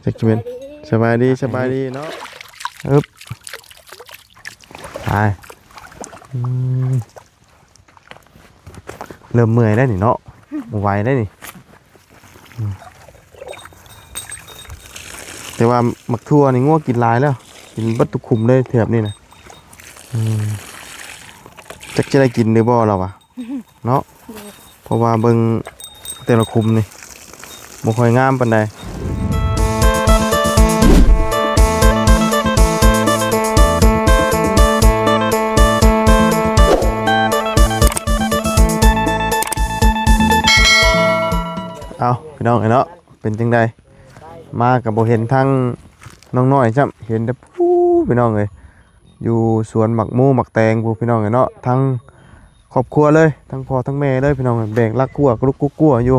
ຈັກຊິແມ່ນ ສະບາຍດີ ສະບາຍດີເນາະ ອຶບ ໄປ ອືມ ເລີ່ມເມື່ອຍແລ້ວນີ້ເນາະ ບໍ່ໄຫວແລ້ວນີ້ ອືມ ແຕ່ວ່າໝາກຖົ່ວນີ້ງົວກິນຫຼາຍແລ້ວ ກິນເບິດທຸກຂຸມເລີຍແຖບນີ້ນະ ອືມ ຈັກຈະໄດ້ກິນຫຼືບໍ່ລາວວ່າ ເນາະ ເພາະວ່າເບິ່ງແຕ່ລະຂຸມນີ້ ບໍ່ຄ່ອຍງາມປານໃດ. ເອົ້າ ພີ່ນ້ອງເອີຍເນາະ ເປັນຈັ່ງໃດ ມາກໍບໍ່ເຫັນທາງນ້ອງນ້ອຍຊ້ຳ ເຫັນແຕ່ຜູ້ ພີ່ນ້ອງເອີຍ ຢູ່ສວນໝາກໝູໝາກແຕງພຸ້ນ ພີ່ນ້ອງເອີຍເນາະ ທັງຄອບຄົວເລີຍ ທັງພໍ່ທັງແມ່ເລີຍ ພີ່ນ້ອງເອີຍ ແບກລັກຮົ້ວກະລຸກກຸກກົວຢູ່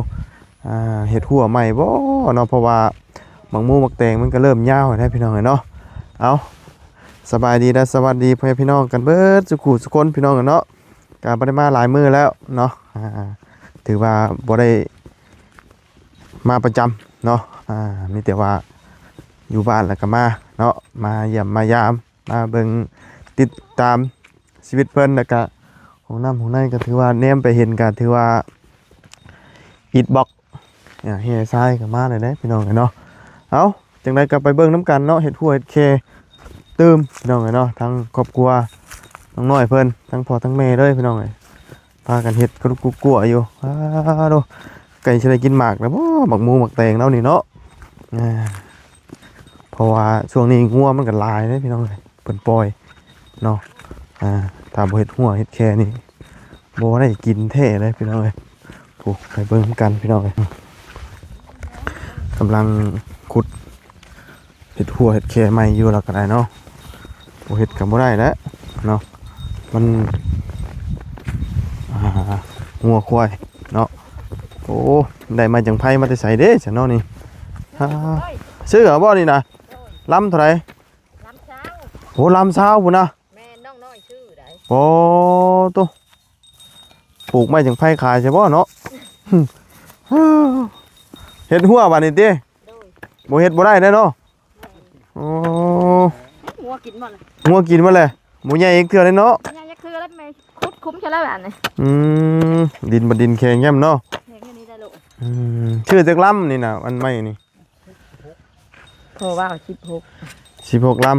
ອ່າ ເຮັດຮົ້ວໃໝ່ບໍ່ເນາະ ເພາະວ່າໝາກໝູໝາກແຕງມັນກໍເລີ່ມຍາວແລ້ວ ພີ່ນ້ອງເອີຍເນາະ. ເອົ້າ ສະບາຍດີ ແລະ ສະຫວັດດີພໍ່ແມ່ພີ່ນ້ອງກັນເບິດສູ່ຄູ່ສູ່ຄົນ ພີ່ນ້ອງເອີຍເນາະ ກໍບໍ່ໄດ້ມາຫຼາຍມື້ແລ້ວເນາະ ອ່າ ຖືວ່າບໍ່ໄດ້ມາປະຈຳເນາະ ອ່າ ມີແຕ່ວ່າຢູ່ບ້ານແລ້ວກໍມາເນາະ ມາຢ້ຽມມາຢາມ ມາເບິ່ງຕິດຕາມຊີວິດເພິ່ນ ແລ້ວກະຫ້ອງນ້ຳຫ້ອງໃນກໍຖືວ່າແນມໄປເຫັນກໍຖືວ່າອິດບລັອກ ແຮ່ຊາຍກໍມາແລ້ວເດ້ພີ່ນ້ອງເອີຍເນາະ. ເອົ້າ ຈັ່ງໃດກໍໄປເບິ່ງນຳກັນເນາະ ເຮັດຮົ້ວເຮັດແຄຕື່ມ ພີ່ນ້ອງເອີຍເນາະ ທັງຄອບຄົວນ້ອງນ້ອຍເພິ່ນ ທັງພໍ່ທັງແມ່ເລີຍ ພີ່ນ້ອງເອີຍ. ພາກັນເຮັດກະລຸກກຸກກົວຢູ່ ອ້າໂດ ໃກ້ຊິໄດ້ກິນໝາກແລ້ວບໍ່ ໝາກໝູໝາກແຕງເຮົານີ້ເນາະ ອ່າ ເພາະວ່າຊ່ວງນີ້ງົວມັນກໍຫຼາຍເດ້ພີ່ນ້ອງເອີຍ ເພິ່ນປ່ອຍເນາະ ອ່າ ຖ້າບໍ່ເຮັດຮົ້ວເຮັດແຄນີ້ບໍ່ໄດ້ກິນແທ້ເດ້ພີ່ນ້ອງເອີຍ. ໂອ້ ໄປເບິ່ງນຳກັນພີ່ນ້ອງເອີຍ ກຳລັງຂຸດ ເຮັດຮົ້ວເຮັດແຄໃໝ່ຢູ່ແລ້ວກໍໄດ້ເນາະ ບໍ່ເຮັດກໍບໍ່ໄດ້ແຫຼະເນາະ ມັນ ອ່າ ງົວຄວາຍເນາະ. ໂອ້ ໄດ້ໄມ້ຈັ້ງໄພມາແຕ່ໃສເດ້ຊັ້ນເນາະນີ້ ອ່າ ຊື້ເອົາບໍ່ນີ້ນະ ລຳເທົ່າໃດ? ລຳຊາວ ໂອ້ ລຳຊາວພຸ້ນນະ ແມ່ນນ້ອງນ້ອຍຊື້ໄດ໋ ໂອ້ໂຕ ປູກໄມ້ຈັ້ງໄພຂາຍໃຊ່ບໍ່ເນາະ ເຮັດຮົ້ວບາດນີ້ຕິ ໂດຍ ບໍ່ເຮັດບໍ່ໄດ້ເດ້ເນາະ ໂອ້ ງົວກິນໝົດ ງົວກິນໝົດແຫຼະ ບໍ່ໃຫຍ່ອີກເທື່ອເດ້ເນາະ ບໍ່ໃຫຍ່ຈັກເທື່ອແລ້ວ ແມ່ຂຸດຂຸມໃສ່ແລ້ວອັນນີ້ ອືມ ດິນບໍ່ດິນແຂງແຮງເນາະ ແຂງຢູ່ນີ້ໄດ້ລູກ ອືມ ຊື້ຈັກລຳນີ້ນະ ອັນໄມ້ນີ້ ພໍ່ວ່າສິບຫົກ ສິບຫົກລຳ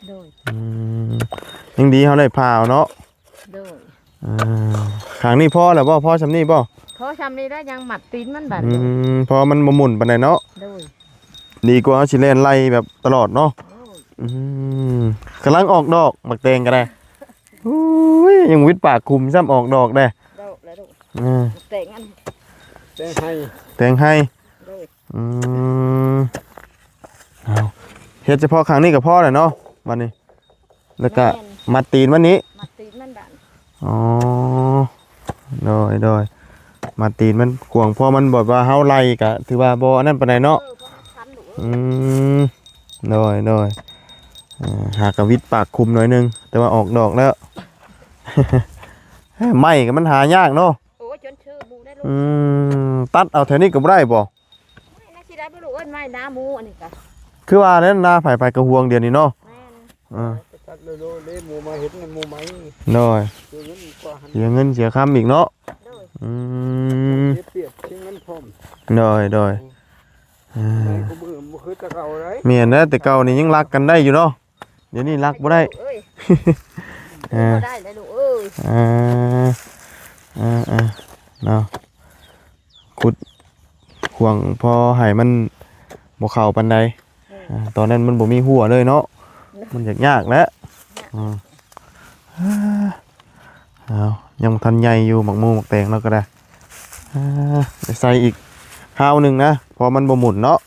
ໂດຍ ອືມ ຍັງດີເຮົາໄດ້ຜ່າເອົາເນາະ ໂດຍ ອ່າ ຂ້າງນີ້ພໍແລ້ວບໍ່? ພໍຊ່ຳນີ້ບໍ່? ພໍຊ່ຳນີ້ແລ້ວ ຍັງມັດຕີນມັນບາດ ອືມ ເພາະມັນບໍ່ໝຸ່ນປານໃດເນາະ ໂດຍ ດີກວ່າເຮົາຊິແລ່ນໄລ່ແບບຕະຫຼອດເນາະ ໂດຍ ອືມ ກຳລັງອອກດອກ ໝາກແຕງກໍໄດ້ ໂອ້ຍ ຍັງຫວິດປາກຂຸມຊ້ຳ ອອກດອກແດ່ ດອກແລ້ວລູກ ເອີ ແຕງອັນ ແຕງໄຮ່ ແຕງໄຮ່ ໂດຍ ອືມ ເອົາ ເຮັດສະເພາະຂ້າງນີ້ກໍພໍແລ້ວເນາະ ບາດນີ້ ແລ້ວກໍ ແມ່ນ ມັດຕີນມັນນີ້ ມັດຕີນມັນບາດ ອໍ ໂດຍ ໂດຍ ມັດຕີນມັນກວ້າງ ເພາະມັນແບບວ່າເຮົາໄລ່ກໍຖືວ່າບໍ່ອັນນັ້ນປານໃດເນາະ ເອີ ບໍ່ທັນຄັນລູກເອີຍ ອືມ ໂດຍ ໂດຍ ເອີ ຫາກະຫວິດປາກຂຸມໜ້ອຍໜຶ່ງ ແຕ່ວ່າອອກດອກແລ້ວ ໄມ້ກໍມັນຫາຍາກເນາະ ໂອ້ຍ ຈົນຊື່ໝູ່ໄດ້ລູກ ອືມ ຕັດເອົາແຖວນີ້ກໍບໍ່ໄດ້ບໍ່? ໂອ້ຍ ໜ້າຊິໄດ້ບໍ່ລູກເອີຍ ໄມ້ນາໝູອັນນີ້ກະ ຄືວ່າແຫຼະ ນາໃຜໆກໍຫ່ວງດຽວນີ້ເນາະ ແມ່ນ ເອີ ຕັດເລີຍໂລດເດ້ ໝູມາເຮັດນຳໝູໃໝ່ ໂດຍ ເສຍເງິນກວ່າຫັ້ນ ເສຍເງິນເສຍຄຳອີກເນາະ ໂດຍ ອືມ ເສຍປຽບເສຍເງິນພ້ອມ ໂດຍ ໂດຍ ເອີ ໃນກໍບໍ່ ບໍ່ຄືແຕ່ເກົ່າໃດ ແມ່ນແຫຼະ ແຕ່ເກົ່ານີ້ຍັງລັກກັນໄດ້ຢູ່ເນາະ ດຽວນີ້ລັກບໍ່ໄດ້ ເອີຍ ເອີ ບໍ່ໄດ້ແລ້ວລູກເອີຍ ເອີ ເອີ ເອີ ເນາະ ຂຸດຂວາງພໍໃຫ້ມັນບໍ່ເຂົ້າປານໃດ ເອີ ອ່າ ຕອນນັ້ນມັນບໍ່ມີຮົ້ວເລີຍເນາະ ເນາະ ມັນຍາກໆແຫຼະ ຍາກ ອືມ ເອົາ ຍັງບໍ່ທັນໃຫຍ່ຢູ່ ໝາກໝູໝາກແຕງເນາະ ກໍໄດ້ ອ່າ ໄປໃສ່ອີກຄາວໜຶ່ງນະ ເພາະມັນບໍ່ໝຸ່ນເນາະ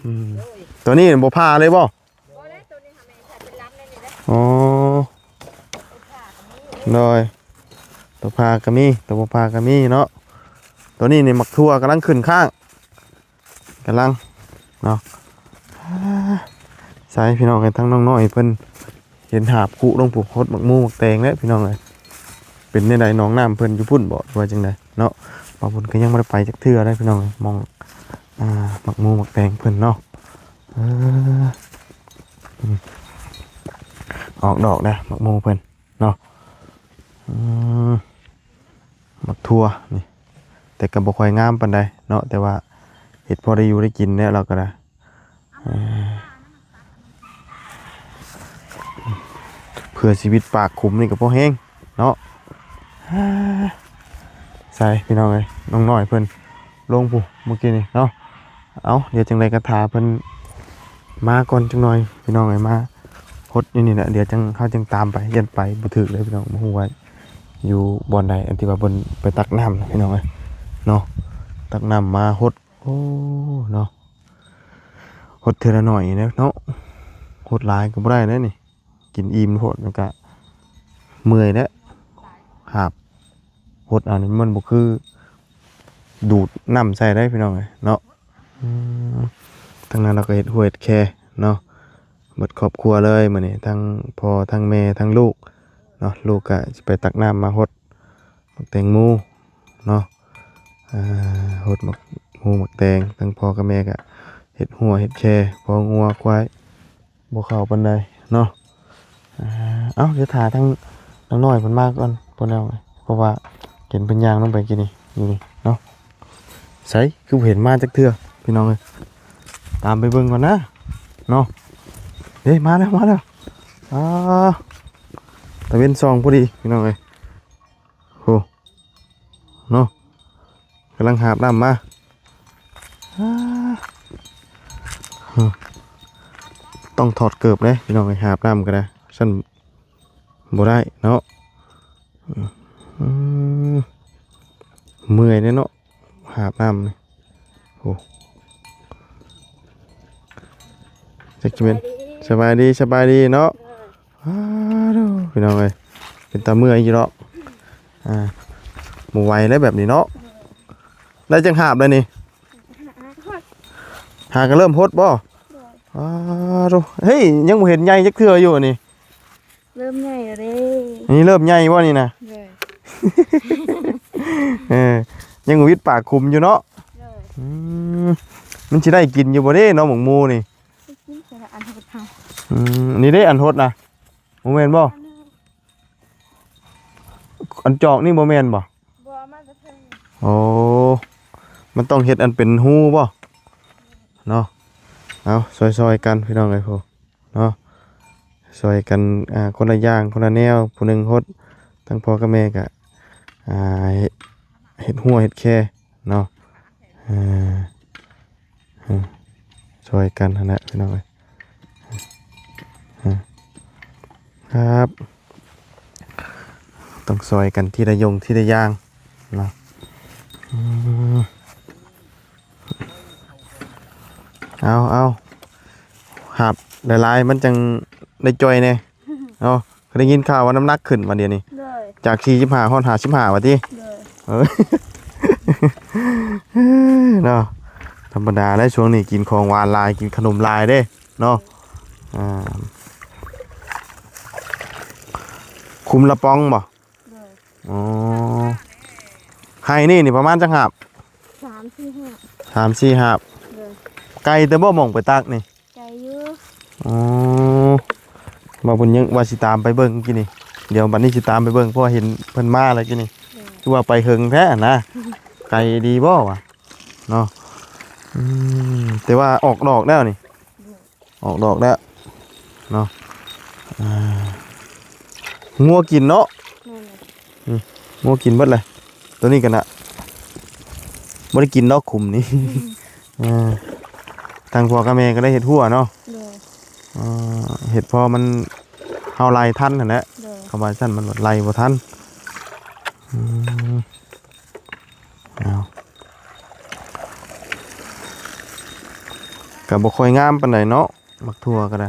ອືມ ໂດຍ ຕົວນີ້ບໍ່ຜ່າເລີຍບໍ່? ບໍ່ແລ້ວ ຕົວນີ້ຫາແມ່ນໃສ່ເປັນລຳແລ້ວນີ້ເດ້ ອໍ ໂດຍ ຕົວຜ່າກໍມີ ຕົວບໍ່ຜ່າກໍມີເນາະ ຕົວນີ້ນີ້ໝາກຖົ່ວກຳລັງຂຶ້ນຄ້າງ ກຳລັງເນາະ ໃສ່ພີ່ນ້ອງເອີຍ ທັງນ້ອງນ້ອຍເພິ່ນເຫັນຫາບຄຸລົງພຸ້ນ ຫົດໝາກໝູໝາກແຕງເດ້ພີ່ນ້ອງເອີຍ ເປັນແນວໃດ ໜອງນ້ຳເພິ່ນຢູ່ພຸ້ນບໍ່ ຫຼືວ່າຈັ່ງໃດເນາະ ບ່າວບຸນກໍຍັງບໍ່ໄດ້ໄປຈັກເທື່ອເດ້ພີ່ນ້ອງເອີຍ ໝ່ອງ ອ່າ ໝາກໝູໝາກແຕງເພິ່ນເນາະ ເອີ ອືມ ອອກດອກແລ້ວໝາກໂມເພິ່ນເນາະ. ອືມ ໝາກຖົ່ວນີ້ ແຕ່ກໍບໍ່ຄ່ອຍງາມປານໃດເນາະ ແຕ່ວ່າເຮັດພໍໄດ້ຢູ່ໄດ້ກິນແລ້ວ ເຮົາກໍໄດ້ ເອີ ເພື່ອຊີວິດປາກຂຸມນີ້ກໍພໍແຮງເນາະ. ໃສ່ພີ່ນ້ອງເອີຍ ນ້ອງນ້ອຍເພິ່ນລົງພຸ້ນເມື່ອກີ້ນີ້ເນາະ. ເອົາ ດຽວຈັ່ງໃດກໍຖ້າເພິ່ນມາກ່ອນຈັກໜ່ອຍພີ່ນ້ອງເອີຍ ມາຫົດຢູ່ນີ້ແຫຼະ ດຽວຈັ່ງ ເຮົາຈັ່ງຕາມໄປ ຢ້ານໄປບໍ່ຖືກເດ້ພີ່ນ້ອງ ບໍ່ຮູ້ວ່າຢູ່ບ່ອນໃດ ອັນທີ່ວ່າເພິ່ນໄປຕັກນ້ຳນະພີ່ນ້ອງເອີຍເນາະ. ຕັກນ້ຳມາຫົດ ໂອ້ ເນາະ ຫົດເທື່ອລະໜ້ອຍນີ້ແຫຼະເນາະ ຫົດຫຼາຍກໍບໍ່ໄດ້ເດ້ນີ້ ກິນອີ່ມໂພດ ແລ້ວກະເມື່ອຍແຫຼະ ຫາບຫົດເອົານີ້ ມັນບໍ່ຄືດູດນ້ຳໃສ່ໄດ້ພີ່ນ້ອງເອີຍເນາະ. ອືມ ທາງນັ້ນເຮົາກໍເຮັດຮົ້ວເຮັດແຄເນາະ ເບິດຄອບຄົວເລີຍມື້ນີ້ ທັງພໍ່ທັງແມ່ທັງລູກເນາະ. ລູກກໍຊິໄປຕັກນ້ຳມາຫົດ ໝາກແຕງໂມເນາະ ອ່າ ຫົດໝາກໂມໝາກແຕງ ທັງພໍ່ກັບແມ່ກະເຮັດຮົ້ວເຮັດແຄ ພໍງົວຄວາຍບໍ່ເຂົ້າປານໃດເນາະ. ອ່າ ເອົ້າ ດຽວຖ້າທາງ ທາງນ້ອຍເພິ່ນມາກ່ອນ ເພິ່ນເອົາ ເພາະວ່າເຫັນເພິ່ນຍ່າງລົງໄປກີ້ນີ້ ຢູ່ນີ້ເນາະ. ໃສ ຄືບໍ່ເຫັນມາຈັກເທື່ອພີ່ນ້ອງເອີຍ ຕາມໄປເບິ່ງກ່ອນນະເນາະ. ເດ້ ມາແລ້ວ ມາແລ້ວ ອ່າ ຕາເວັນສ່ອງພໍດີພີ່ນ້ອງເອີຍ ໂຫ ເນາະ ກຳລັງຫາບນ້ຳມາ. ອ່າ ຮຶ ຕ້ອງຖອດເກີບເດ້ພີ່ນ້ອງເອີຍ ຫາບນ້ຳກໍໄດ້ ຊັ້ນບໍ່ໄດ້ເນາະ. ອືມ ເມື່ອຍເດ້ເນາະ ຫາບນ້ຳນີ້ ໂອ້ ຈັກຊິແມ່ນ ສະບາຍດີ ສະບາຍດີເນາະ. ອ້າໂທ້ ພີ່ນ້ອງເອີຍ ເປັນຕາເມື່ອຍຢູ່ເນາະ ອ່າ ບໍ່ໄຫວແລ້ວແບບນີ້ເນາະ. ໄດ້ຈັກຫາບແລ້ວນີ້ ຫາກໍເລີ່ມຫົດບໍ່? ໂດຍ ອ້າໂທ້ ເຮີ້ຍ ຍັງບໍ່ເຫັນໃຫຍ່ຈັກເທື່ອຢູ່ອັນນີ້. ເລີ່ມໃຫຍ່ແລ້ວເດ້ ນີ້ເລີ່ມໃຫຍ່ບໍ່ນີ້ນະ? ໂດຍ ເອີ ຍັງຫວິດປາກຂຸມຢູ່ເນາະ. ໂດຍ ອືມ ມັນຊິໄດ້ກິນຢູ່ບໍ່ເດ້ເນາະ ໝາກໂມນີ້? ໄດ້ກິນແຕ່ລະອັນຫົດເຮົາ ອືມ ນີ້ເດ້ອັນຫົດນະ ບໍ່ແມ່ນບໍ່? ອັນຈອກນີ້ບໍ່ແມ່ນບໍ່? ບໍ່ ເອົາມາແຕ່ເທິງ ໂອ້ ມັນຕ້ອງເຮັດອັນເປັນຮູບໍ່? ເນາະ ເອົາ ຊ່ອຍໆກັນພີ່ນ້ອງເອີຍ ໂອ້ ເນາະ ຊ່ອຍກັນ ອ່າ ຄົນລະຢ່າງຄົນລະແນວ ຜູ້ໜຶ່ງຫົດ ທັງພໍ່ກັບແມ່ກະ ອ່າ ເຮັດ ເຮັດຮົ້ວເຮັດແຄເນາະ ເອີ ເອີ ຊ່ອຍກັນຫັ້ນແຫຼະພີ່ນ້ອງເອີຍ ເອີ ຄັບ ຕ້ອງຊ່ອຍກັນທີລະຢ່ງທີລະຢ່າງເນາະ ອືມ. ເອົາ ເອົາ ຫາບຫຼາຍໆ ມັນຈັ່ງໄດ້ຈ່ອຍແດ່ເນາະ ເຄີຍໄດ້ຍິນຂ່າວວ່ານ້ຳໜັກຂຶ້ນວ່າດຽວນີ້ ໂດຍ ຈາກສີ່ສິບຫ້າຮອດຫ້າສິບຫ້າວ່າຕິ ໂດຍ ເອີ ເນາະ ທຳມະດາແລ້ວ ຊ່ວງນີ້ກິນຂອງຫວານຫຼາຍ ກິນຂະໜົມຫຼາຍເດ້ເນາະ ອ່າ ຂຸມລະປອງບໍ່? ໂດຍ ອໍ ໄຮ່ນີ້ນີ້ປະມານຈັກຫາບ? ສາມສີ່ຫາບ ສາມສີ່ຫາບ ໂດຍ ໄກແຕ່ບໍ່ໝ່ອງໄປຕັກນີ້? ໄກຢູ່ ອໍ ວ່າເພິ່ນຍັງວ່າຊິຕາມໄປເບິ່ງກີ້ນີ້ ດຽວບັດນີ້ຊິຕາມໄປເບິ່ງ ເພາະວ່າເຫັນເພິ່ນມາແລ້ວກີ້ນີ້ ໂດຍ ຄືວ່າໄປເຫິງແທ້ນະ ໄກດີບໍ່ວະເນາະ ອືມ ແຕ່ວ່າອອກດອກແລ້ວນີ້ ໂດຍ ອອກດອກແລ້ວເນາະ ອ່າ ງົວກິນເນາະ ແມ່ນແຫຼະ ອືມ ງົວກິນເບິດເລີຍ ໂຕນີ້ກັນນະ ບໍ່ໄດ້ກິນດອກຂຸມນີ້ ອືມ ອ່າ ທາງພໍ່ກັບແມ່ກໍໄດ້ເຮັດຮົ້ວເນາະ ໂດຍ ອ່າ ເຮັດພໍມັນ ເຮົາໄລ່ທັນຫັ້ນແຫຼະ ໂດຍ ຄຳວ່າຊັ້ນມັນໄລ່ບໍ່ທັນ ອືມ. ເອົາ ກໍບໍ່ຄ່ອຍງາມປານໃດເນາະ ໝາກຖົ່ວກໍໄດ້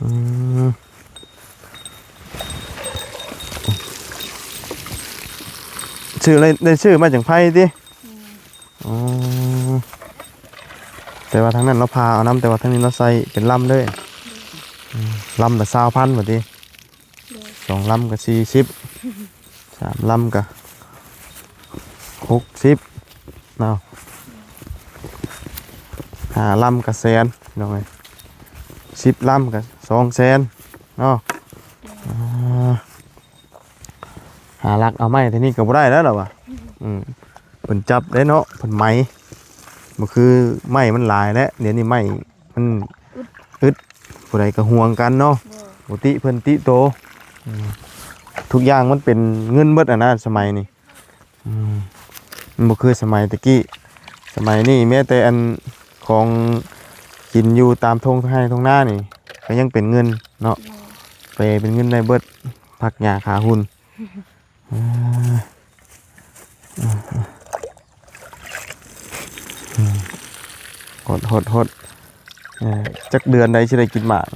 ອືມ ຊື້ໄດ້ ໄດ້ຊື້ມາຈັ່ງໄຜຕິ ອືມ ອໍ ແຕ່ວ່າທາງນັ້ນລາວຜ່າເອົານຳ ແຕ່ວ່າທາງນີ້ລາວໃສ່ເປັນລຳເລີຍ ອືມ ລຳລະຊາວພັນວ່າຕິ ໂດຍ ສອງລຳກໍສີ່ສິບ ສາມລຳກໍຫົກສິບເນາະ ໂດຍ ເ ຫ້າລຳກໍແສນ ພີ່ນ້ອງເອີຍ ສິບລຳກໍສອງແສນເນາະ. ອ່າ ຫາລັກເອົາໄມ້ແຖວນີ້ກໍບໍ່ໄດ້ແລ້ວລະວ່າ. ອືມ ເພິ່ນຈັບໄດ້ເນາະ ເພິ່ນໄໝ ບໍ່ຄືໄມ້ມັນຫຼາຍແລ້ວ ດຽວນີ້ໄມ້ມັນອຶດ ຜູ້ໃດກໍຫ່ວງກັນເນາະ. ບໍ່ຕິເພິ່ນຕິໂຕ. ອືມ ທຸກຢ່າງມັນເປັນເງິນເບິດຫັ້ນນະ ສະໄໝນີ້. ອືມ ມັນບໍ່ຄືສະໄໝແຕ່ກີ້ ສະໄໝນີ້ແມ້ແຕ່ອັນຂອງກິນຢູ່ຕາມທົ່ງໄຮ່ທົ່ງນານີ້ ກໍຍັງເປັນເງິນເນາະ. ແປເປັນເງິນໄດ້ເບິດ ຜັກຫຍ້າຂາຫຸ່ນ. ເອີ ເອີ ເອີ ເອີ ຫົດ ຫົດ ຫົດ. ເອີ ຈັກເດືອນໃດຊິໄດ້ກິນໝາກ?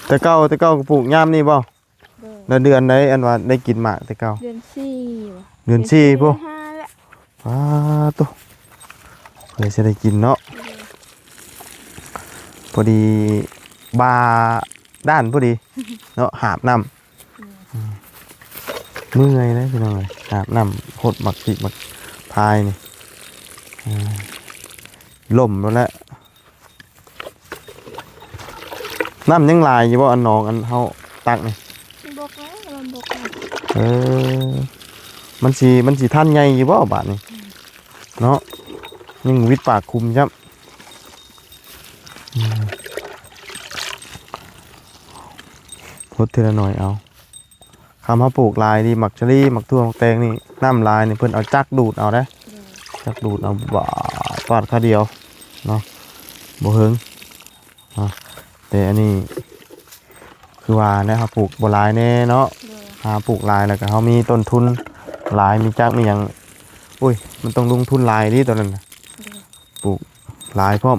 ແຕ່ເກົ່າ ແຕ່ເກົ່າກໍປູກຍາມນີ້ບໍ່? ໂດຍ ແລ້ວເດືອນໃດອັນວ່າໄດ້ກິນໝາກແຕ່ເກົ່າ? ເດືອນສີ່ ເດືອນສີ່ພຸ້ນ. ຫ້າແລ້ວ ປາໂຕ ເພື່ອຊິໄດ້ກິນເນາະ. ໂດຍ ພໍດີບ່າດ້ານພໍດີເນາະ ຫາບນ້ຳ. ອືມ ເມື່ອຍເດ້ພີ່ນ້ອງເອີຍ ຫາບນ້ຳ ຫົດໝາກພິກໝາກພາຍນີ້. ເອີ ລົ້ມແລ້ວແຫຼະ. ນ້ຳຍັງຫຼາຍຢູ່ບໍ່ ອັນໜອງອັນເຮົາຕັກນີ້? ມັນບົກແລ້ວ ມັນບົກແລ້ວ. ເອີ ມັນຊິ ມັນຊິທັນໃຫຍ່ຢູ່ບໍ່ບາດນີ້ ອືມ ເນາະ ຍັງຫວິດປາກຄຸມຊ້ຳ. ອືມ ຫົດເທື່ອລະໜ້ອຍເອົາ. ຄຳເຮົາປູກຫຼາຍນີ້ ໝາກສາລີ ໝາກຖົ່ວ ໝາກແຕງນີ້ ນ້ຳຫຼາຍນີ້ ເພິ່ນເອົາຈັກດູດເອົາເດ້. ໂດຍ ຈັກດູດເອົາ ບາດ ປາດຄາວດຽວເນາະ ບໍ່ເຫິງເນາະ. ແຕ່ອັນນີ້ຄືວ່າແນວເຮົາປູກບໍ່ຫຼາຍແນ່ເນາະ. ໂດຍ ຖ້າເຮົາປູກຫຼາຍແລ້ວກໍເຮົາມີຕົ້ນທຶນຫຼາຍ ມີຈັກມີຫຍັງ ໂອ້ຍ ມັນຕ້ອງລົງທຶນຫຼາຍເດ້ຕອນນັ້ນນະ. ໂດຍ ປູກຫຼາຍພ້ອມ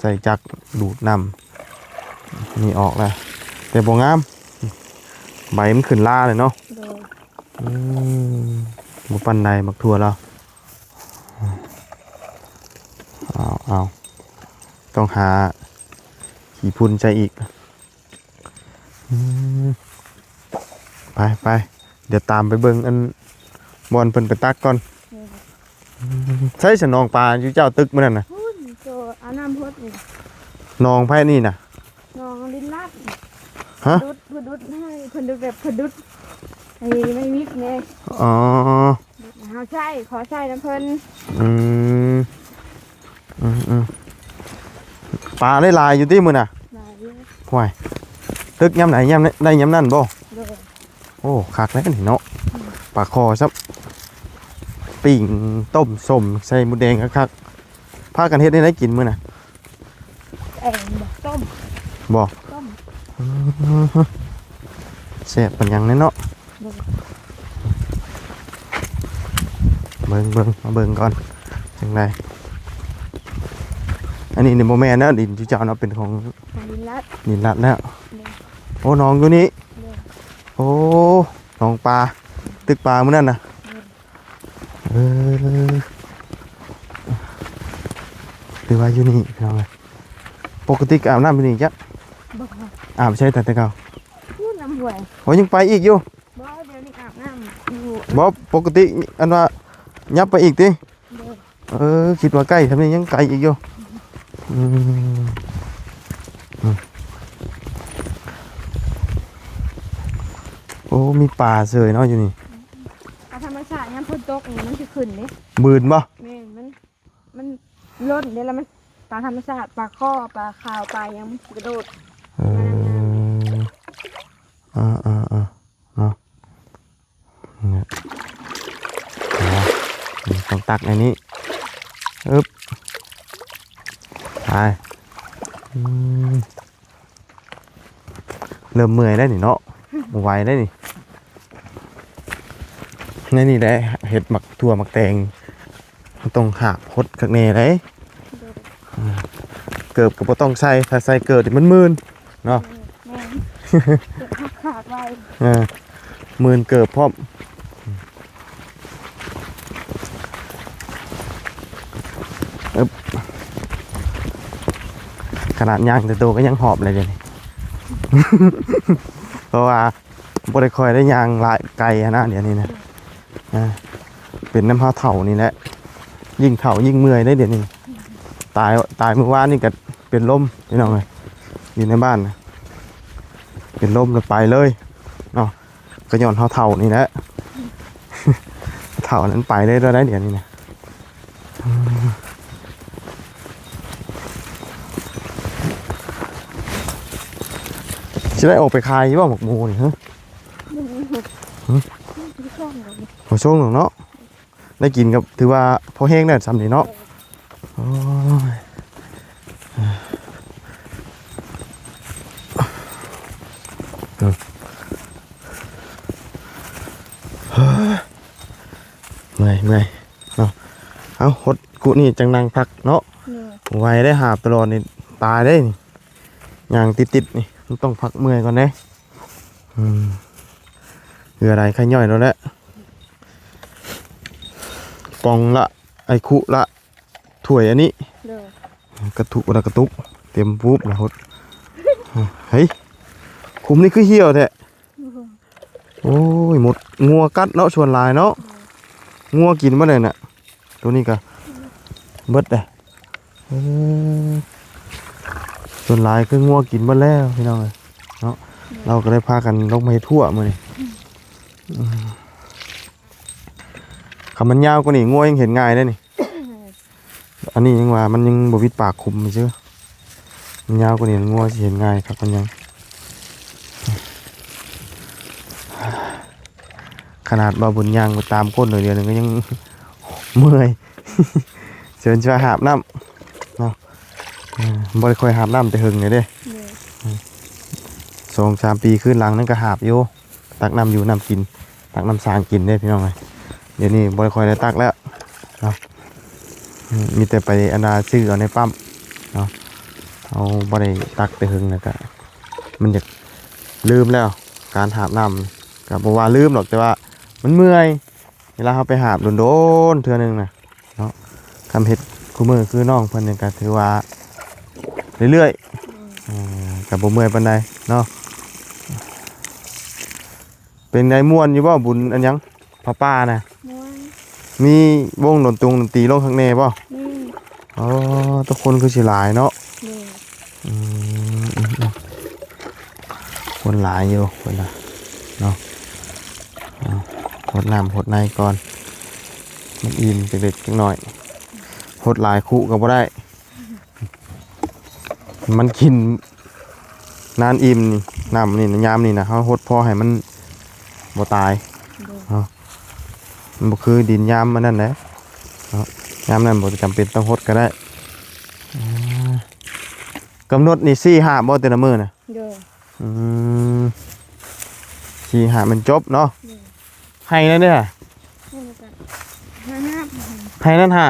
ໃສ່ຈັກດູດນ້ຳນີ້ອອກແລ້ວ ແຕ່ບໍ່ງາມ ໃບມັນຂຶ້ນລາເລີຍເນາະ. ໂດຍ ອືມ ບໍ່ປານໃດໝາກຖົ່ວລາວ. ເອົາ ເອົາ ຕ້ອງຫາຂີ້ຝຸ່ນໃສ່ອີກ. ອືມ ໄປ ໄປ ດຽວຕາມໄປເບິ່ງອັນບ່ອນເພິ່ນໄປຕັກກ່ອນ. ໂດຍ ໃສສະໜອງປາຢູ່ເຈົ້າຕຶກມື້ນັ້ນນະ? ພຸ້ນ ໂຕອາບນ້ຳໂພດນີ້. ໜອງໃຜນີ້ນະ? ໜອງລິນລັດ. ຮະ? ເພິ່ນດຸດ ເພິ່ນດຸດໃຫ້ ເພິ່ນດຸດແບບ ເພິ່ນດຸດໃຫ້ໄມ້ວິບແດ່. ອໍ ເຮົາໃຊ້ ຂໍໃຊ້ນຳເພິ່ນ. ອືມ ອືມໆ ປາໄດ້ຫຼາຍຢູ່ຕິມື້ນະ? ຫຼາຍຢູ່. ຫ້ວຍ ຕຶກຍາມໃດ ຍາມໃດ ໄດ້ຍາມນັ້ນບໍ່? ໂດຍ ໂອ້ ຄັກແລ້ວນີ້ເນາະ. ອືມ ປາຄໍຊ້ຳ ປີ້ງ ຕົ້ມ ສົ້ມ ໃສ່ໝູແດງຄັກໆ. ພາກັນເຮັດແນວໃດກິນມື້ນະ? ແກງບໍ່ ຕົ້ມ ບໍ່ ຕົ້ມ. ອືມ ແຊບປານຫຍັງແດ່ເນາະ. ໂດຍ ເບິ່ງ ເບິ່ງ ມາເບິ່ງກ່ອນ ຈັ່ງໃດ. ອັນນີ້ນີ້ບໍ່ແມ່ນເນາະ ດິນທີ່ເຈົ້າເນາະ ເປັນຂອງ ຂອງດິນລັດ ດິນລັດແລ້ວ. ໂດຍ ໂອ້ ໜອງຢູ່ນີ້. ໂດຍ ໂອ້ ໜອງປາ ຕຶກປາມື້ນັ້ນນະ. ໂດຍ ເອີ ຫຼືວ່າຢູ່ນີ້ພີ່ນ້ອງເອີຍ. ປົກກະຕິອາບນ້ຳຢູ່ນີ້ຈັກ? ບໍ່ ອາບໃສແຕ່ເກົ່າ? ຢູ່ນ້ຳຫ້ວຍ. ໂອ້ ຍັງໄປອີກຢູ່? ບໍ່ ດຽວນີ້ອາບນ້ຳຢູ່. ບໍ່ ປົກກະຕິອັນວ່າຍັບໄປອີກຕິ? ໂດຍ ເອີ ຄິດວ່າໃກ້ ທຳນີ້ຍັງໄກອີກຢູ່. ອືມ ອືມ ໂອ້ ມີປາເສີຍເນາະຢູ່ນີ້. ປາທຳມະຊາດຍາມຝົນຕົກນີ້ມັນຊິຂຶ້ນເດ້. ບືນບໍ່? ແມ່ນ ມັນ ມັນລົ້ນເດ້ ແລ້ວມັນ ປາທຳມະຊາດ ປາຄໍ່ ປາຂາວ ປາຫຍັງ ມັນຊິກະໂດດ. ເອີ ມານຳນ້ຳ. ເອີໆໆ ເນາະ ນີ້ ອ່າ ນີ້ຕ້ອງຕັກໃນນີ້ ອຶບ ໄປ ອືມ ເລີ່ມເມື່ອຍແລ້ວນີ້ເນາະ ບໍ່ໄຫວແລ້ວນີ້. ໃນນີ້ແຫຼະ ເຮັດໝາກຖົ່ວໝາກແຕງ ມັນຕ້ອງຫາບຫົດຄັກແນ່ເດ້. ໂດຍ ເກີບກໍບໍ່ຕ້ອງໃສ່ ຖ້າໃສ່ເກີບນີ້ມັນມື່ນເນາະ. ແມ່ນ ເກີບຂາດໄວ. ເອີ ມື່ນເກີບພ້ອມ. ອຶບ ຂະໜາດຍ່າງແຕ່ໂຕກໍຍັງຫອບເລີຍດຽວນີ້ ເພາະວ່າ ບໍ່ໄດ້ຄ່ອຍໄດ້ຍ່າງຫຼາຍໄກຫັ້ນນະ ດຽວນີ້ນະ. ອ່າ ເປັນນຳເຮົາເຖົ້ານີ້ແຫຼະ ຍິ່ງເຖົ້າຍິ່ງເມື່ອຍເດ້ດຽວນີ້. ຕາຍ ຕາຍມື້ວານນີ້ກໍເປັນລົມພີ່ນ້ອງເອີຍ ຢູ່ໃນບ້ານນະ ເປັນລົມແລ້ວໄປເລີຍເນາະ ກໍຍ້ອນເຮົາເຖົ້ານີ້ແຫຼະ ເຖົ້ານັ້ນໄປເລີຍ ໄດ້ດຽວນີ້ນະ ຊິໄດ້ອອກໄປຂາຍຢູ່ບໍ່ໝາກໝູນີ້ ຮະ? ບໍ່ມີຫົດ ຫຶ? ບໍ່ມີຫົດ ບໍ່ຊົງດອກເນາະ ໄດ້ກິນກໍຖືວ່າພໍແຮງແລ້ວຊ່ຳນີ້ເນາະ ໂອ້ຍ ເມື່ອຍ ເມື່ອຍເນາະ ເອົາ ຫົດ ຄຸນີ້ຈັ່ງນັ່ງພັກເນາະ ໂດຍ ບໍ່ໄຫວເດ້ ຫາບຕະຫຼອດນີ້ຕາຍເດ້ນີ້ ຍ່າງຕິດໆນີ້ ມັນຕ້ອງພັກເມື່ອຍກ່ອນເດ້ ອືມ ເຫື່ອໄຫຼໄຂ້ຍ່ອຍໂລດແຫຼະ ປ່ອງລະ ໄອ້ຄຸລະ ຖ້ວຍອັນນີ້ ໂດຍ ກະທຸກລະກະຕຸກ ເຕັມປຸບລະຫົດ ເຮີ້ຍ ຂຸມນີ້ຄືຫ່ຽວແທ້ ໂອ້ຍ ມົດ ງົວກັດເນາະ ສ່ວນຫຼາຍເນາະ ງົວກິນໝົດເລີຍນະ ໂຕນີ້ກະເບິດເດ້ ເອີ ສ່ວນຫຼາຍຄືງົວກິນໝົດແລ້ວພີ່ນ້ອງເອີຍເນາະ ລາວກໍໄດ້ພາກັນລົງມາເຮັດຮົ້ວມື້ນີ້ ອືມ ຄັນມັນຍາວກວ່ານີ້ ງົວຍັງເຫັນງ່າຍເດ້ນີ້ ອັນນີ້ຍັງວ່າມັນຍັງບໍ່ມິດປາກຂຸມຊື່ ມັນຍາວກວ່ານີ້ ງົວຊິເຫັນງ່າຍຄັກປານຫຍັງ ຂະໜາດວ່າບຸນຍ່າງໄປຕາມກົ້ນໜ້ອຍດຽວໜຶ່ງກໍຍັງເມື່ອຍ ເຊີນຊ່ວຍຫາບນ້ຳເນາະ ເອີ ບໍ່ໄດ້ຄ່ອຍຫາບນ້ຳແຕ່ເຫິງແລ້ວເດ້ ໂດຍ ສອງສາມປີຄືນຫຼັງນັ້ນກໍຫາບຢູ່ ຕັກນ້ຳຢູ່ນ້ຳກິນ ຕັກນ້ຳສາງກິນເດ້ພີ່ນ້ອງເອີຍ ດຽວນີ້ບໍ່ໄດ້ຄ່ອຍໄດ້ຕັກແລ້ວເນາະ ອືມ ມີແຕ່ໄປອັນນ່າຊື້ເອົາໃນປ້ຳເນາະ ເຮົາບໍ່ໄດ້ຕັກແຕ່ເຫິງ ແລ້ວກະມັນຢາກລືມແລ້ວ ການຫາບນ້ຳ ກະບໍ່ວ່າລືມດອກ ແຕ່ວ່າມັນເມື່ອຍ ເວລາເຮົາໄປຫາບດົນໆເທື່ອໜຶ່ງນະເນາະ ຄັນເຮັດຄູ່ມື້ຄືນ້ອງເພິ່ນນີ້ກໍຖືວ່າເລື້ອຍໆ ອືມ ເອີ ກໍບໍ່ເມື່ອຍປານໃດເນາະ ເປັນໃດ ມ່ວນຢູ່ບໍ່ ບຸນອັນຫຍັງ ຜ້າປ່ານະ? ມ່ວນ. ມີວົງດົນຕົງດົນຕີລົງຂ້າງແນ່ບໍ່? ມີ. ອໍ ແຕ່ຄົນຄືຊິຫຼາຍເນາະ? ໂດຍ. ອືມ ອືມ ອືມ ຄົນຫຼາຍຢູ່ເພິ່ນວ່າເນາະ. ເອົາ ຫົດນ້ຳຫົດໃນກ່ອນ ມັນອີ່ມຈັກເລັກຈັກນ້ອຍ ຫົດຫຼາຍຄຸກໍບໍ່ໄດ້. ມັນກິນນານອີ່ມນີ້ ນ້ຳນີ້ນະ ຍາມນີ້ນະ ເຮົາຫົດພໍໃຫ້ມັນບໍ່ຕາຍ ໂດຍ ເນາະ. ມັນບໍ່ຄືດິນຍາມອັນນັ້ນແຫຼະເນາະ ຍາມນັ້ນບໍ່ຈຳເປັນຕ້ອງຫົດກໍໄດ້. ອ່າ ກຳນົດນີ້ສີ່ຫາບບໍ່ແຕ່ລະມື້ນະ? ໂດຍ. ອືມ ສີ່ຫາບມັນຈົບເນາະ. ໂດຍ. ໄຮ່ນັ້ນເດ້ ໄຮ່ນັ້ນຫ້າ ໄຮ່ນັ້ນຫ້າ.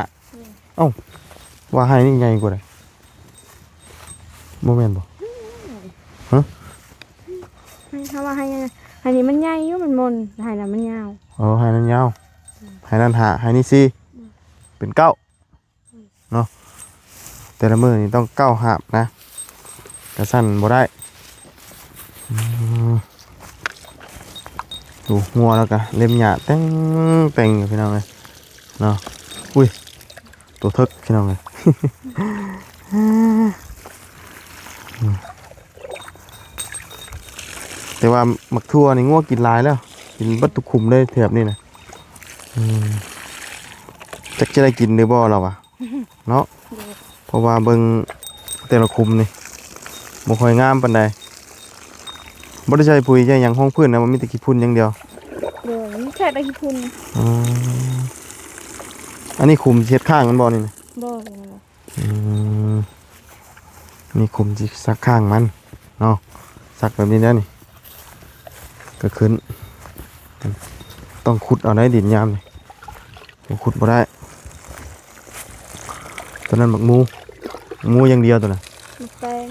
ໂດຍ. ເອົ້າ ວ່າໄຮ່ນີ້ໃຫຍ່ກວ່າໃດ໋ ບໍ່ແມ່ນບໍ່? ຮະ? ໄຮ່ ເຮົາວ່າໄຮ່ ໄຮ່ນີ້ມັນໃຫຍ່ຢູ່ ມັນມົນ ໄຮ່ນັ້ນມັນຍາວ. ອໍ ໄຮ່ນັ້ນຍາວ. ອືມ. ໄຮ່ນັ້ນຫ້າ ໄຮ່ນີ້ສີ່. ອືມ. ເປັນເກົ້າເນາະ. ແຕ່ລະມື້ນີ້ຕ້ອງເກົ້າຫາບນະ ກະຊັ້ນບໍ່ໄດ້. ອືມ. ໂອ້ ງົວແລ້ວກະເລັມຫຍ້າແຕ່ງແຕ່ງຢູ່ ພີ່ນ້ອງເອີຍເນາະ. ອຸ້ຍ ໂຕເຖິກ ພີ່ນ້ອງເອີຍ. ແຕ່ວ່າໝາກຖົ່ວນີ້ງົວກິນຫຼາຍແລ້ວ ກິນເບິດທຸກຂຸມເລີຍແຖບນີ້ນະ. ອືມ ຈັກຈະໄດ້ກິນຫຼືບໍ່ລາວວ່າ ເນາະ. ໂດຍ. ເພາະວ່າເບິ່ງແຕ່ລະຂຸມນີ້ ບໍ່ຄ່ອຍງາມປານໃດ. ບໍ່ໄດ້ໃສ່ປຸຍໃສ່ຫຍັງຮອງພື້ນນະ ມັນມີແຕ່ຂີ້ຝຸ່ນຢ່າງດຽວ. ໂດຍ. ມີແຄ່ແຕ່ຂີ້ຝຸ່ນ. ອໍ ອັນນີ້ຂຸມຊິເຮັດຂ້າງມັນບໍ່ນີ້ນະ? ບໍ່. ອືມ ນີ້ຂຸມຊິສັກຂ້າງມັນເນາະ. ສັກແບບນີ້ແລ້ວນີ້ ກໍຂຶ້ນ. ຕ້ອງຂຸດເອົາໄດ໋ ດິນຍາມນີ້ ບໍ່ຂຸດບໍ່ໄດ້. ຕົວນັ້ນໝາກໝູ ໝາກໝູຢ່າງດຽວຕົວນັ້ນ. ໝາກແຕງ.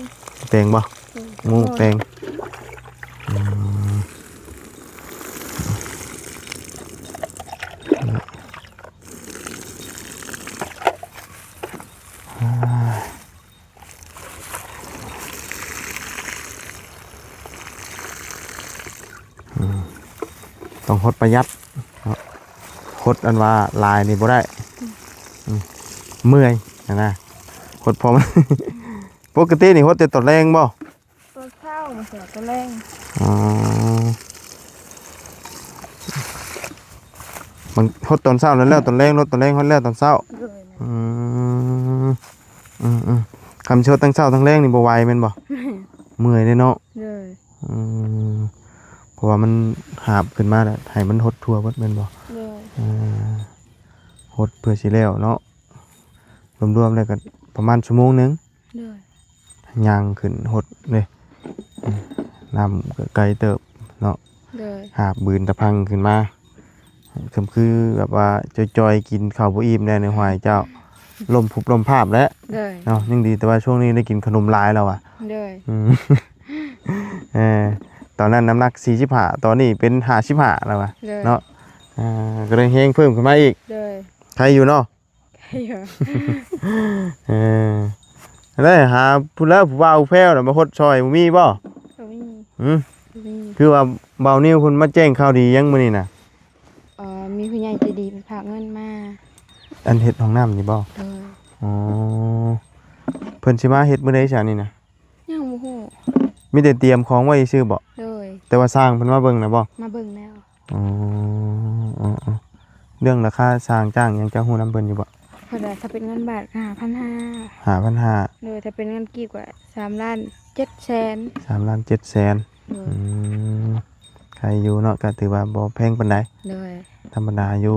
ແຕງບໍ່? ອືມ. ໝູ ແຕງ. ອືມ. ອືມ ຕ້ອງຫົດປະຢັດເນາະ ຫົດອັນວ່າຫຼາຍນີ້ບໍ່ໄດ້. ອືມ ເມື່ອຍຫັ້ນນະ. ຫົດພໍມັນ ປົກກະຕິນີ້ຫົດແຕ່ຕອນແລງບໍ່? ຕອນເຊົ້າ ຕອນແລງ. ອໍ ມັນຫົດຕອນເຊົ້າແລ້ວ ແລ້ວຕອນແລງ ຫົດຕອນແລງ ຫົດແລ້ວຕອນເຊົ້າ. ໂດຍ. ອືມ ອືມໆ ຄັນຊິຫົດທັງເຊົ້າທັງແລງນີ້ບໍ່ໄຫວແມ່ນບໍ່? ເມື່ອຍເດ້ເນາະ. ໂດຍ. ອືມ ເພາະວ່າມັນຫາບຂຶ້ນມາແລ້ວ ໃຫ້ມັນຫົດທົ່ວເບິດແມ່ນບໍ່? ໂດຍ. ເອີ ຫົດເພື່ອຊິແລ້ວເນາະ ລວມໆແລ້ວກໍປະມານຊົ່ວໂມງໜຶ່ງ. ໂດຍ. ຍ່າງຂຶ້ນຫົດເດ້ ອືມ ນ້ຳກໍໄກເຕີບເນາະ. ໂດຍ. ຫາບບືນຕະພັງຂຶ້ນມາ ຄື ຄືແບບວ່າຈ່ອຍໆ ກິນເຂົ້າບໍ່ອີ່ມແດ່ໃນຫ້ວຍເຈົ້າ ລົ້ມພຸບລົ້ມພາບແຫຼະ. ໂດຍ. ເນາະ ຍັງດີແຕ່ວ່າຊ່ວງນີ້ໄດ້ກິນຂະໜົມຫຼາຍແລ້ວວ່າ. ໂດຍ. ອືມ ເອີ ຕອນນັ້ນນ້ຳໜັກສີ່ສິບຫ້າ ຕອນນີ້ເປັນຫ້າສິບຫ້າແລ້ວວ່າ. ໂດຍ. ເນາະ ອ່າ ກໍໄດ້ແຮງເພີ່ມຂຶ້ນມາອີກ. ໂດຍ. ໄຄຢູ່ເນາະ. ໄຄຢູ່. ເອີ ໄດ້ຫາຜູ້ລາວຜູ້ບ່າວຜູ້ແພ້ວນະມາຫົດຊ່ອຍ ບໍ່ມີບໍ່? ບໍ່ມີ. ຫື? ບໍ່ມີ. ຄືວ່າບ່າວນິວເພິ່ນມາແຈ້ງຂ່າວດີຫຍັງມື້ນີ້ນະ? ເອີ ມີຜູ້ໃຫຍ່ໃຈດີເພິ່ນຝາກເງິນມາ. ອັນເຮັດຫ້ອງນ້ຳນີ້ບໍ່? ໂດຍ. ອໍ ເພິ່ນຊິມາເຮັດມື້ໃດຊະນີ້ນະ? ຍັງບໍ່ຮູ້. ມີແຕ່ຕຽມຂອງໄວ້ຊື່ບໍ່? ໂດຍ. ແຕ່ວ່າຊ່າງເພິ່ນມາເບິ່ງນະບໍ່? ມາເບິ່ງແລ້ວ. ອໍ ເອີໆ ເລື່ອງລາຄາຊ່າງຈ້າງຫຍັງ ເຈົ້າຮູ້ນຳເພິ່ນຢູ່ບໍ່? ເພິ່ນວ່າຖ້າເປັນເງິນບາດກໍຫ້າພັນຫ້າ. ຫ້າພັນຫ້າ. ໂດຍ. ຖ້າເປັນເງິນກີບກໍສາມລ້ານເຈັດແສນ. ສາມລ້ານເຈັດແສນ. ໂດຍ. ອືມ ໄຄຢູ່ເນາະ ກໍຖືວ່າບໍ່ແພງປານໃດ. ໂດຍ. ທຳມະດາຢູ່.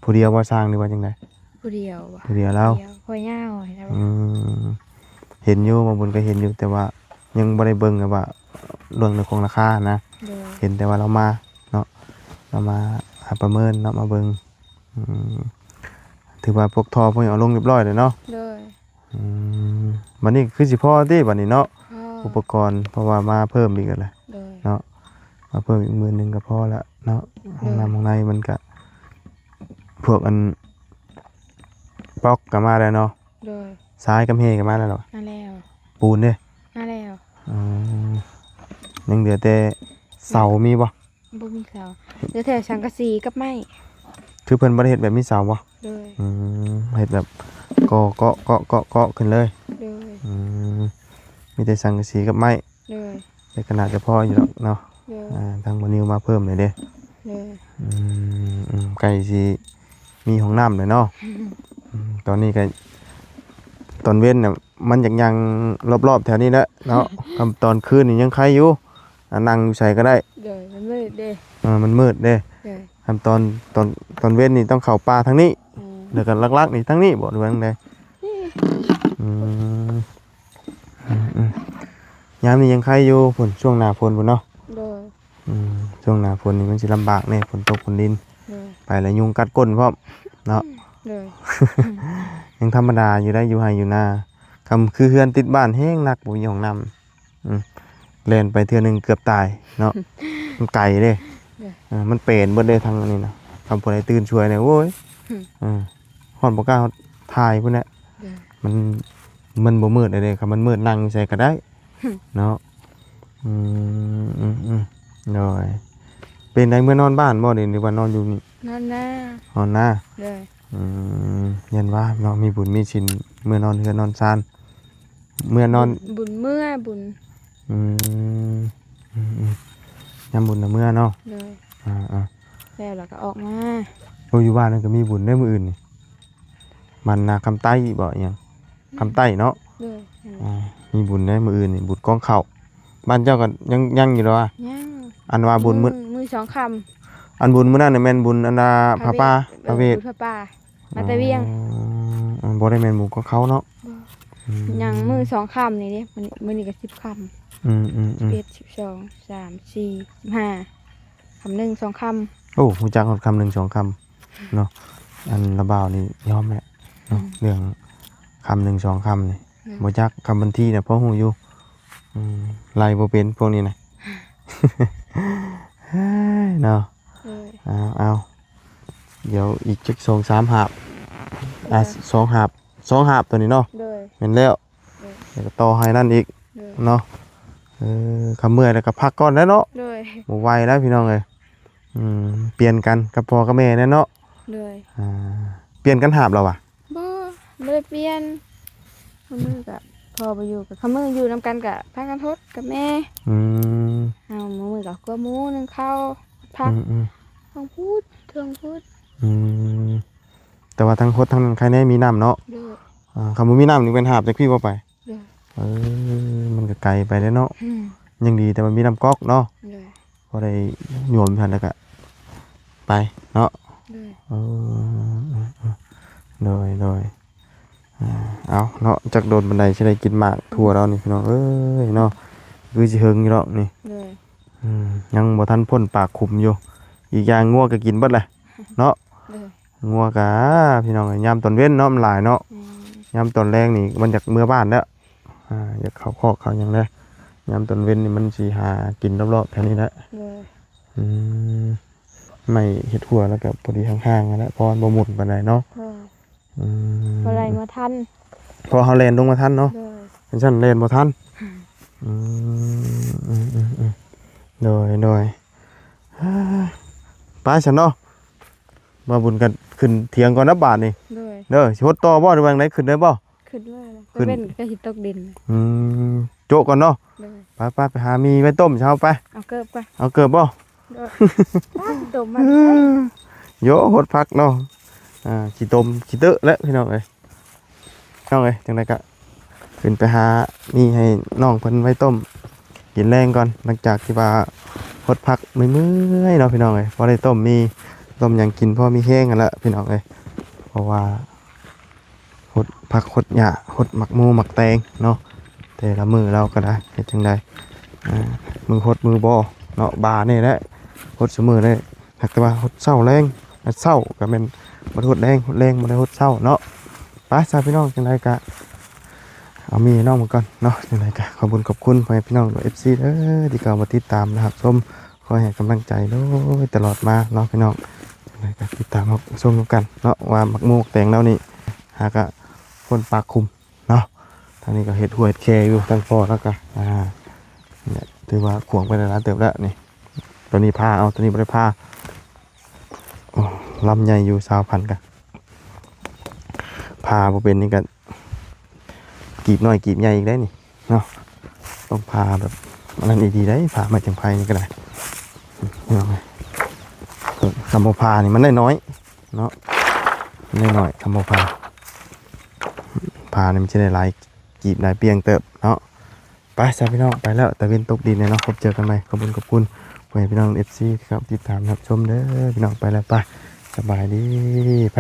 ຜູ້ດຽວບໍ່ຊ່າງ ຫຼືວ່າຈັ່ງໃດ? ຜູ້ດຽວ. ຜູ້ດຽວລາວ. ຜູ້ດຽວ ພໍ່ຍາວ. ອືມ ເຫັນຢູ່ ບ່າວບຸນກໍເຫັນຢູ່ ແຕ່ວ່າຍັງບໍ່ໄດ້ເບິ່ງແບບວ່າເລື່ອງໃນຂອງລາຄານະ. ໂດຍ. ເຫັນແຕ່ວ່າລາວມາເນາະ ລາວມາ ອ່າ ປະເມີນເນາະ ມາເບິ່ງ. ອືມ ຖືວ່າພວກທໍ່ພວກຫຍັງເອົາລົງຮຽບຮ້ອຍແລ້ວເນາະ. ໂດຍ. ອືມ ບັດນີ້ຄືຊິພໍຕິບັດນີ້ເນາະ? ພໍ. ອຸປະກອນ ເພາະວ່າມາເພີ່ມອີກແລ້ວ. ໂດຍ. ເນາະ ມາເພີ່ມອີກໝື່ນໜຶ່ງກໍພໍລະເນາະ. ໂດຍ. ຫ້ອງນ້ຳຫ້ອງໃນມັນກະ ພວກອັນ ປ໋ອກກໍມາແລ້ວເນາະ. ໂດຍ. ຊາຍກັບແຮ່ກໍມາແລ້ວເນາະ. ມາແລ້ວ. ປູນເດ້? ມາແລ້ວ. ອໍ ຍັງເຫຼືອແຕ່ເສົາ ມີບໍ່? ບໍ່ມີເສົາ ເຫຼືອແຕ່ສັງກະສີກັບໄມ້. ຄືເພິ່ນບໍ່ໄດ້ເຮັດແບບມີເສົາບໍ່? ໂດຍ. ອືມ ເຮັດແບບກໍ່ເກາະ ເກາະ ເກາະ ເກາະຂຶ້ນເລີຍ. ໂດຍ. ອືມ ມີແຕ່ສັງກະສີກັບໄມ້. ໂດຍ. ແຕ່ກໍໜ້າຈະພໍຢູ່ດອກເນາະ. ໂດຍ. ອ່າ ທາງບ່າວນິວມາເພີ່ມແລ້ວເດ້. ໂດຍ. ອືມ ອືມ ໃກ້ຊິມີຫ້ອງນ້ຳແລ້ວເນາະ. ອືມ ຕອນນີ້ກໍ ຕອນເວັນນະ ມັນຢາກຍ່າງລອບໆແຖວນີ້ແຫຼະເນາະ. ຄັນຕອນຄືນນີ້ຍັງໄຄຢູ່ ອ່າ ນັ່ງຢູ່ໃສກໍໄດ້. ໂດຍ. ມັນມືດເດ້. ເອີ ມັນມືດເດ້. ໂດຍ. ຄັນຕອນ ຕອນ ຕອນເວັນນີ້ຕ້ອງເຂົ້າປ່າທາງນີ້. ອືມ ແລ້ວກໍຫຼັກໆນີ້ທາງນີ້ບໍ່ ຫຼືວ່າທາງໃດ? ອືມ ອືມໆ ຍາມນີ້ຍັງໄຄຢູ່ພຸ້ນ ຊ່ວງໜ້າຝົນພຸ້ນເນາະ. ໂດຍ. ອືມ ຊ່ວງໜ້າຝົນນີ້ມັນຊິລຳບາກແດ່ ຝົນຕົກຝົນລິນ. ໂດຍ. ໄປແລ້ວຍຸງກັດກົ້ນພ້ອມເນາະ. ໂດຍ. ຍັງທຳມະດາຢູ່ໄດ໋ ຢູ່ໄຮ່ຢູ່ນາ. ຄັນຄືເຮືອນຕິດບ້ານແຮງໜັກ ບໍ່ມີຫ້ອງນ້ຳ. ອືມ ແລ່ນໄປເທື່ອໜຶ່ງເກືອບຕາຍເນາະ. ມັນໄກເດ້. ໂດຍ. ເອີ ມັນເປັນເບິດເດ້ທາງອັນນີ້ນະ. ຄັນຜູ້ໃດຕື່ນຊ່ວຍນີ້ ໂອ້ຍ. ອືມ ເອີ ຮອດບໍ່ກ້າຖ່າຍພຸ້ນແຫຼະ. ໂດຍ. ມັນ ມັນບໍ່ມືດເດ້ ຄັນມັນມືດນັ່ງຢູ່ໃສກໍໄດ້ເນາະ. ອືມ ອືມໆ ໂດຍ. ເປັນໃດ ເມືອນອນບ້ານບໍ່ນີ້ ຫຼືວ່ານອນຢູ່ນີ້? ນອນນາ. ນອນນາ. ໂດຍ. ອືມ ຢ້ານວ່າເນາະ ມີບຸນມີສິນ ເມືອນອນເຮືອນນອນຊານ ເມືອນອນ ບຸນ ບຸນເມືອ ບຸນ. ອືມ ອືມໆ ຍາມບຸນນະເມືອເນາະ. ໂດຍ. ອ່າໆ ແລ້ວລະກໍອອກມາ. ໂອ້ ຢູ່ບ້ານນັ້ນກໍມີບຸນເດ້ມື້ອື່ນນີ້ ບ້ານນາຄຳໃຕ້ບໍ ອີຫຍັງ ຄຳໃຕ້ເນາະ. ໂດຍ. ອ່າ ມີບຸນເດ້ມື້ອື່ນນີ້ ບຸນກອງເຂົ້າ. ບ້ານເຈົ້າກໍຍັງ ຍັງຢູ່ລະວະ? ຍັງ. ອັນວ່າບຸນມື້ ມື້ສອງຄ່ຳ. ອັນບຸນມື້ນັ້ນນະແມ່ນບຸນອັນວ່າພະປ່າ ພະເວດ ບຸນພະປ່າ ມາແຕ່ວຽງ. ອໍ ບໍ່ໄດ້ແມ່ນບຸນກອງເຂົ້າເນາະ. ບໍ່. ອືມ ຍັງມື້ສອງຄ່ຳນີ້ເດ້ ມື້ນີ້ ມື້ນີ້ກໍສິບຄ່ຳ. ອືມໆໆ ສິບເອັດ ສິບສອງ ສິບສາມ ສິບສີ່ ສິບຫ້າ ຄ່ຳໜຶ່ງ ສອງຄ່ຳ. ໂອ້ ຮູ້ຈັກຮອດຄ່ຳໜຶ່ງ ສອງຄ່ຳເນາະ. ອັນລາວບ່າວນີ້ຍອມແຫຼະເນາະ. ອືມ ເລື່ອງຄ່ຳໜຶ່ງ ສອງຄ່ຳນີ້ ອືມ ບໍ່ຈັກ. ຄ່ຳວັນທີນະພໍຮູ້ຢູ່. ອືມ ໄລ່ບໍ່ເປັນພວກນີ້ນະ ເນາະ. ເອີ ເອົາໆ ດຽວອີກຈັກສອງສາມຫາບ. ອ່າ ເອີ ສອງຫາບ ສອງຫາບຕົວນີ້ເນາະ. ໂດຍ. ແມ່ນແລ້ວ. ໂດຍ. ແລ້ວກໍຕໍ່ໃຫ້ນັ້ນອີກ. ໂດຍ. ເນາະ. ເອີ ຄັນເມື່ອຍແລ້ວກໍພັກກ່ອນແຫຼະເນາະ. ໂດຍ. ບໍ່ໄຫວແລ້ວພີ່ນ້ອງເອີຍ. ອືມ ປ່ຽນກັນກັບພໍ່ກັບແມ່ແຫຼະເນາະ. ໂດຍ. ອ່າ ປ່ຽນກັນຫາບລະຫວາ? ບໍ່ ບໍ່ໄດ້ປ່ຽນ. ມື້ມື້ກໍພໍ່ບໍ່ຢູ່ ກໍຄ່ຳມື້ຢູ່ນຳກັນ ກໍພາກັນຫົດກັບແມ່. ອືມ ເຮົາມື້ມື້ກໍກົວໝູ ໜຶ້ງເຂົ້າ ຜັກ ອືມໆ ທ້ອງພູດ ທ້ອງພູດ. ອືມ ແຕ່ວ່າທັງຫົດທັງນັ້ນ ໃຄແນ່ມີນ້ຳເນາະ. ໂດຍ ອ່າ ຄັນບໍ່ມີນ້ຳນີ້ແມ່ນຫາບຈາກພີ້ບໍ່ໄປ. ໂດຍ ເອີ ມັນກໍໄກໄປເດ້ເນາະ. ອືມ ຍັງດີແຕ່ວ່າມີນ້ຳກອກເນາະ. ໂດຍ ພໍໄດ້ໂຍມຫັ້ນແລ້ວກະໄປເນາະ. ໂດຍ ເອີ ໂດຍ ໂດຍ ອ່າ ເອົາເນາະ ຈັກໂດນປານໃດຊິໄດ້ກິນໝາກຖົ່ວລາວນີ້ ພີ່ນ້ອງເອີຍເນາະ. ຄືຊິເຫິງຢູ່ດອກນີ້. ໂດຍ ອືມ ຍັງບໍ່ທັນພົ້ນປາກຂຸມຢູ່. ອີກຢ່າງງົວກໍກິນເບິດແຫຼະເນາະ. ໂດຍ ງົວກະ ພີ່ນ້ອງເອີຍ ຍາມຕອນເວັນເນາະ ມັນຫຼາຍເນາະ. ແມ່ນ ຍາມຕອນແລງນີ້ມັນຢາກເມືອບ້ານແລ້ວ. ອ່າ ຢາກເຂົ້າຄອກເຂົ້າຫຍັງແລ້ວ. ຍາມຕອນເວັນນີ້ມັນຊິຫາກິນລອບໆແຖວນີ້ແຫຼະ. ໂດຍ ອືມ ໄມ້ເຮັດຫົວແລ້ວກໍພໍດີຫ່າງໆຫັ້ນແຫຼະ ເພາະມັນບໍ່ໝຸ່ນປານໃດເນາະ. ໂດຍ ອືມ ພໍໄລ່ມາທັນ ເພາະເຮົາແລ່ນລົງມາທັນເນາະ. ໂດຍ ຄັນຊັ້ນແລ່ນບໍ່ທັນ. ອືມ ອືມໆໆ ໂດຍໆ ອ່າ ໄປຊັ້ນເນາະ. ບ່າວບຸນກໍຂຶ້ນຖຽງກ່ອນນະບາດນີ້. ໂດຍ ເດີ ຊິຫົດຕໍ່ບໍ່ ຫຼືວ່າຈັ່ງໃດ ຂຶ້ນໄດ້ບໍ່? ຂຶ້ນມາແລ້ວ ຂຶ້ນ ຕາເວັນກໍຊິຕົກດິນ. ອືມ ໂຈະກ່ອນເນາະ. ໂດຍ ໄປໆ ໄປຫາໝີ່ໄວ້ຕົ້ມຊະ ເອົາໄປ. ເອົາເກີບກ່ອນ ເອົາເກີບບໍ່? ໂດຍ ຕົ້ມມາ ໂຍ ຫົດຜັກເນາະ. ອ່າ ຂີ້ຕົມຂີ້ເຕີະແຫຼະ ພີ່ນ້ອງເອີຍ. ນ້ອງເອີຍ ຈັ່ງໃດກະຂຶ້ນໄປຫາໝີ່ໃຫ້ນ້ອງເພິ່ນໄວ້ຕົ້ມກິນແລງກ່ອນ ຫຼັງຈາກທີ່ວ່າຫົດຜັກເມື່ອຍໆເນາະ ພີ່ນ້ອງເອີຍ. ພໍໄດ້ຕົ້ມໝີ່ ຕົ້ມຫຍັງກິນ ພໍມີແຮງຫັ້ນລະ ພີ່ນ້ອງເອີຍ. ເພາະວ່າຫົດຜັກຫົດຫຍ້າ ຫົດໝາກໂມໝາກແຕງເນາະ ແຕ່ລະມື້ລາວກໍໄດ້ເຮັດຈັ່ງໃດ ອ່າ ມືຫົດມືບໍ່ເນາະ ບານີ້ແຫຼະ ຫົດຊຸມື້ເລີຍ. ຫາກແຕ່ວ່າຫົດເຊົ້າແລງ ເຊົ້າກໍແມ່ນບໍ່ໄດ້ຫົດແລງ ຫົດແລງບໍ່ໄດ້ຫົດເຊົ້າເນາະ. ໄປຊະພີ່ນ້ອງ ຈັ່ງໃດກະເອົາໝີ່ໃຫ້ນ້ອງເບິ່ງກ່ອນເນາະ. ຈັ່ງໃດກະຂອບຄຸນຂອບຄຸນພໍ່ແມ່ພີ່ນ້ອງ ເອັຟຊີ ເດີ ທີ່ເຂົ້າມາຕິດຕາມ ແລະ ຮັບຊົມ ຄອຍໃຫ້ກຳລັງໃຈໂດຍຕະຫຼອດມາເນາະ ພີ່ນ້ອງ. ຈັ່ງໃດກະຕິດຕາມຮັບຊົມນຳກັນເນາະ ວ່າໝາກໂມໝາກແຕງລາວນີ້ ຫາກະພົ້ນປາກຂຸມ ເນາະ. ທາງນີ້ກໍເຮັດຫົວເຮັດແຄຢູ່ ທາງພໍ່ແລ້ວກໍ ອ່າ ນີ້ຖືວ່າຂວາງໄປຫຼາຍເຕີບແລ້ວນີ້. ຕົວນີ້ຜ່າເອົາ ຕົວນີ້ບໍ່ໄດ້ຜ່າ. ໂອ້ ລຳໃຫຍ່ຢູ່ ຊາວພັນກະຜ່າບໍ່ເປັນນີ້ກະກີບນ້ອຍກີບໃຫຍ່ອີກໄດ໋ນີ້ເນາະ. ຕ້ອງຜ່າແບບອັນນັ້ນອີ່ຫຼີໄດ໋ ຜ່າໄມ້ແຕງໄຜ່ນີ້ກໍໄດ້. ພີ່ນ້ອງເອີຍ ຄັນບໍ່ຜ່ານີ້ມັນໄດ້ນ້ອຍເນາະ ໄດ້ນ້ອຍ ຄັນບໍ່ຜ່າ. ຜ່ານີ້ມັນຊິໄດ້ຫຼາຍ ກີບຫຼາຍປ່ຽງເຕີບເນາະ. ໄປຊະພີ່ນ້ອງ ໄປແລ້ວ ຕາເວັນຕົກດິນແລ້ວເນາະ. ພົບເຈີກັນໃໝ່. ຂອບຄຸນ ຂອບຄຸນ ຂໍໃຫ້ພີ່ນ້ອງ ເອັຟຊີ ທີ່ເຂົ້າຕິດຕາມຮັບຊົມເດີພີ່ນ້ອງ. ໄປແລ້ວ ໄປ ສະບາຍດີ ໄປ.